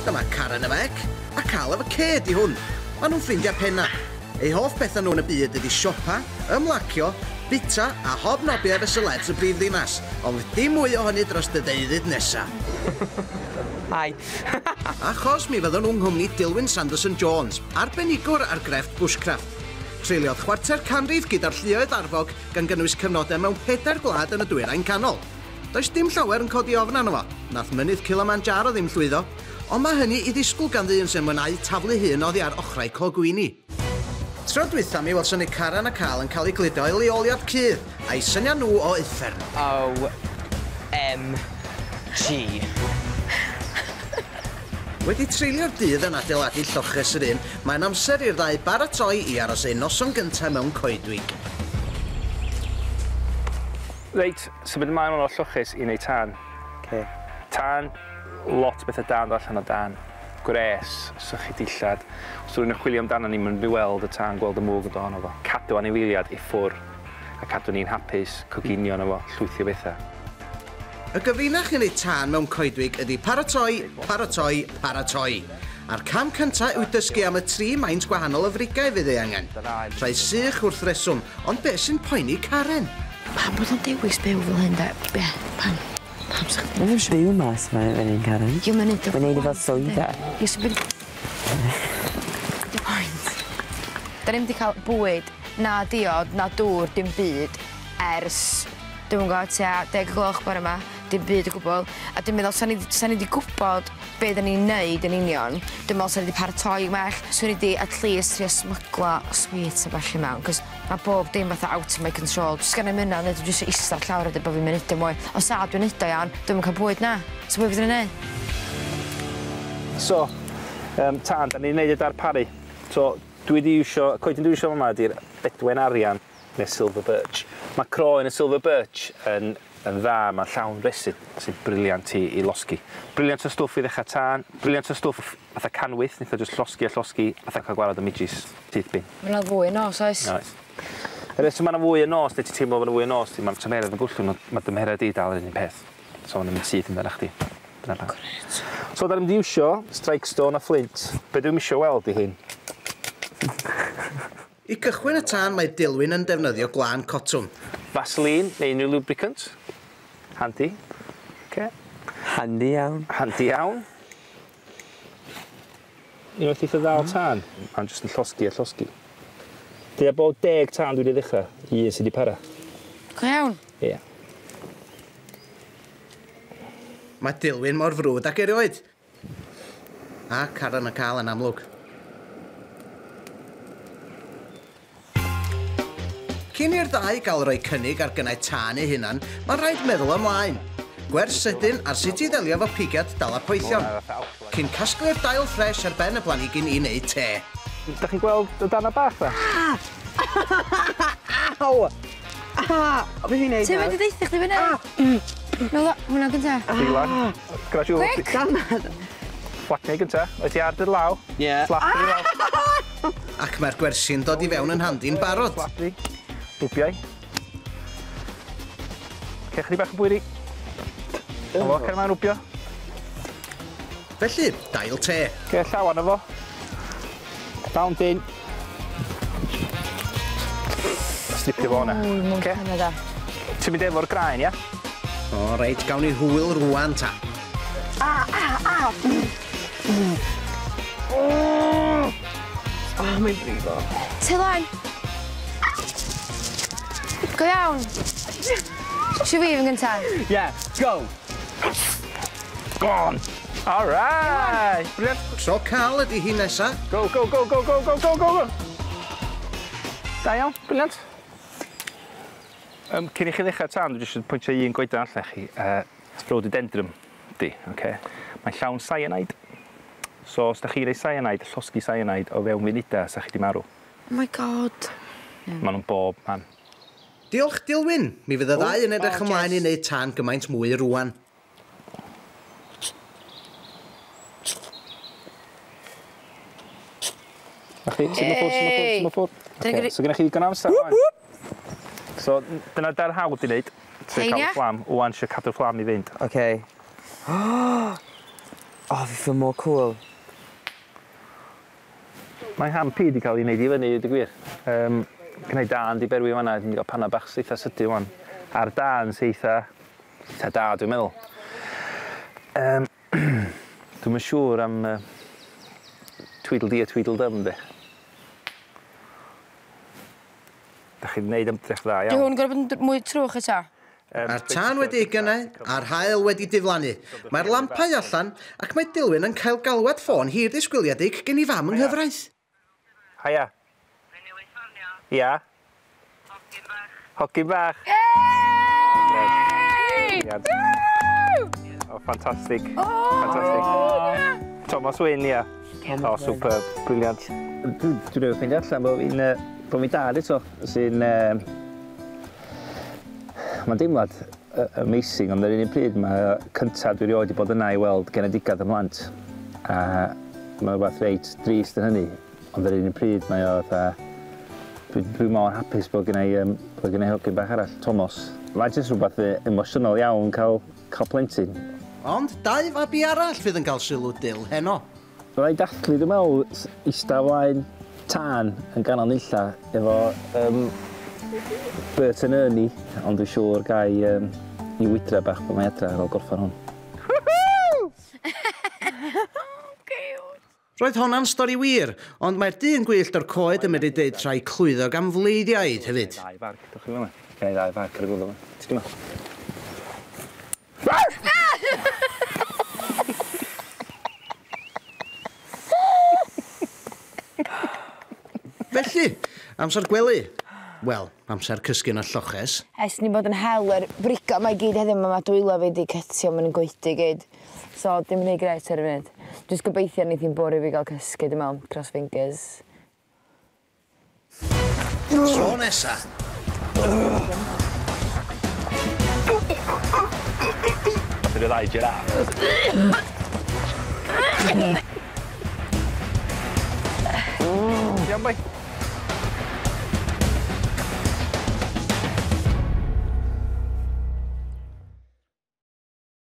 Dyma Karen efo C, a Carl efo K di hwn. Maen nhw'n ffrindiau penna. Eu hoff bethau nhw yn y byd ydi siopa, ymlacio, bita a hobnobio efo celebs y brif ddinas, ond fydd dim mwy o hynny dros y deuddydd nesa. Hi. Achos mi fyddwn nhw'n nghwmni Dilwyn Sanderson Jones, arbenigwr ar grefft bushcraft. Treuliodd chwarter canrif gyda'r lluoedd arfog gan gynnwys cyfnodau mewn pedair gwlad yn y dwyrain canol. Does dim llawer yn codi ofn arno fo. Nath mynydd Kilimanjaro ddim llwyddo. Ond mae hynny i ddisgwyl gan ddyn sy'n mwynhau taflu hun oddi ar ochrau clogwyni. Tro dwytha mi welson ni Karen a Carl yn cael eu gludo i leoliad cudd, a'i syniad nhw o uffern. O M G. Wedi treulio'r dydd yn adeiladu lloches yr un, mae'n amser i'r ddau baratoi i aros eu noson gyntaf mewn coedwig. Reit, symud ymlaen o'r lloches i wneud tân. Okay. Tân, lot o bethau da'n dod allan o dân. Gwres, sychu dillad. Os rwy'n chwilio amdano ni, mae'n weld y tân, gweld y mwg yn dod ohono fo. Cadw anifeiliad i ffwr a cadw ni'n hapus, coginio yno fo, llwythi o bethau. Y gyfrinach i wneud tân mewn coedwig ydy paratoi, paratoi, paratoi. A'r cam cyntaf yw dysgu am y tri maint gwahanol o frigau fydd ei angen. Rhai sych wrth reswm, ond beth sy'n poeni Karen? Pam bod o'n dewis byw fel hyn, de? Be? Pam? Pam sa chdi? Mae'n byw mas fan hyn, Karen. Ie, mae'n neud o. Mae'n neud o fel swydd e. Ie, so beth... Dy point. Da ni'm 'di cael bwyd, na diod, na dŵr, dim byd, ers, dwi'm yn gwybod, tua 10 gloch bore yma, dim byd o gwbl. A dwi'n meddwl, sa ni 'di gwybod be da ni'n neud yn union, dwi'n meddwl sa ni 'di paratoi well, swn i 'di at least trio smyglo sweets a ballu mewn, cos mae bob dim fatha out of my control. Jyst gen i'm yna, neu dwi jyst eistedd ar llawr a dweud bod fi'n mynd mwy. Os a dwi'n neud o iawn, dwi'm yn cael bwyd na. So be fydden ni'n neud? So, tân, da ni'n neud y darparu. So, dwi wedi iwsio, y coedyn dwi iwsio yma ydy'r bedwen arian neu silver birch. Mae croen y silver birch yn dda, mae llawn resin sy'n brilliant i losgi. Brilliant o stwff i ddechrau tân, brilliant o stwff fatha canwyll, wnaeth o jyst llosgi a llosgi, fatha cael gwared o midges, teeth bin. Mae yna fwy yn nos, oes? Oes. Y reswm mae yna fwy yn nos, neu ti'n teimlo bod yna fwy yn nos, mae'r tymheredd yn gwllwng, ond mae dymheredd di dal yr un peth. So mae'n mynd syth amdano chdi. Dyna pam. Grêt. So, da ni'n mynd i iwsio strike stone a flint. Be dwi'n isio weld i hyn? I gychwyn y tân mae Dilwyn yn defnyddio glân cotwm. Vaseline neu unrhyw lubricant. Handy. Okay. Handy iawn. Handy iawn. Unwaith eitha ddal tân, mae'n jyst yn llosgi a llosgi. Dyna bod 10 tân dwi wedi ddechrau, un sydd wedi para. Go iawn? Ie. Yeah. Mae Dilwyn mor frwd ac erioed. A Karen a Carl yn amlwg. Cyn i'r ddau gael rhoi cynnig ar gynnau tân eu hunan, mae'n rhaid meddwl ymlaen. Gwers sydyn ar sut i ddelio efo pigiad dala poethion. Cyn casglu'r dail ffres ar ben y planhigyn i wneud te. Da chi'n gweld y darna bach na? Aw! O, beth i'n neud Ti'n mynd i deithio chdi fyny? Nôl hwnna gynta. Deilan. Gradual. Quick! Dannad! Fflatnau gynta. Oed ti ar dy law? Ie. Fflatnu i law. Ac mae'r gwersi'n dod i fewn yn handi'n barod. Fflatnu. Rwbiau. Cech chdi bach o bwyri. Na fo, cer ma'n rwbio. Felly, dail te. Ce, llaw arno fo. Down dyn. Stripio fo hwnna. Ww, mwyn Oce? Canada. Ti'n mynd efo'r graen, ia? O, reit, gawn ni hwyl rwan ta. O, mae'n brifo. Tylan! Go iawn! Siw fi yn gynta? Yeah, go! Gone! All right! Brilliant. Tro Carl ydy hi nesa. Go, go, go, go, go, go, go, go, go! Da iawn, brilliant. Cyn i chi ddechrau tân, dwi jyst yn pwyntio un goedan allan chi. Rhododendron, di, oce. Mae'n llawn cyanide. So, os da chi rei cyanide, llosgi cyanide o fewn munudau, sa chi di marw. Oh my god. Maen nhw'n bob man. Diolch, Dilwyn. Mi fydd y ddau yn edrych ymlaen i wneud tân gymaint mwy rwan. Na chdi, symud ffwrdd, symud ffwrdd, symud ffwrdd. Dyn ni Ocê, so gennych chi ddigon o amser rwan. So, dyna da'r hawdd i wneud. Trio Hein, cael ia? y fflam. Wan, eisiau cadw'r fflam i fynd. Okay. O, fi feel mor cool. Mae ham pi wedi cael ei wneud i fyny, dweud gwir. Gynna i dan di berwi fan'na, dwi'n cael panad bach eitha sydyn wan. A'r dan sy'n eitha da, dwi'n meddwl. Dwi'm yn siŵr am Tweedledee a Tweedledum, de. Da chi'n gwneud ymdrech dda iawn. Di hwn gorfod bod yn mwy trwch eto? A'r tân wedi ei gynnau, a'r haul wedi diflannu. Mae'r lampau allan, ac mae Dilwyn yn cael galwad ffôn hir ddisgwyliedig gen i fam yng nghyfraith. Haia. Ia. Hogyn bach. Hogyn bach. Oh, ffantastig. Ffantastig. Thomas Wyn, ia. Oh, superb. Brilliant. Dwi'n rhaid ffeindio allan bod fi'n dad eto, sy'n... Mae'n deimlad amazing, ond ar un pryd mae cyntaf dwi erioed wedi bod yna i weld genedigaeth y mhlant. A mae rhywbeth reit drist yn hynny, ond ar un pryd mae o fatha... Dwi mor hapus bod gen i hogyn bach arall, Thomas. Mae jyst rhywbeth emosiynol iawn cael plentyn. Ond dau fabi arall fydd yn cael sylw Dil heno. Fydda i dathlu, dwi'n meddwl, ista flaen tân yn ganol nunlla efo Bert and Ernie, ond dwi'n siŵr gai i wydra bach bod mae adra ar ôl gorffan hwn. Roedd honna'n stori wir, ond mae'r dyn gwyllt o'r coed yn medru deud rhai clwyddog am fleiddiaid hefyd. Ddau farc, dewch chi fel yna. Gen i ddau farc ar y gwddf yma. Ti'n gwybod? Felly, amser gwely. Wel, amser cysgu yn y lloches. Ers ni bod yn hel yr brigo mae gyd heddiw, mae dwylo fi wedi cytio, maen nhw'n gwaedu gyd. So, dim yn ei gret ar y funud. Dwi'n gobeithio wneith hi'n bwrw i fi gael cysgu, dwi'n meddwl, cross fingers. Tro nesa. Dyna ddau giraff. Iawn, boi.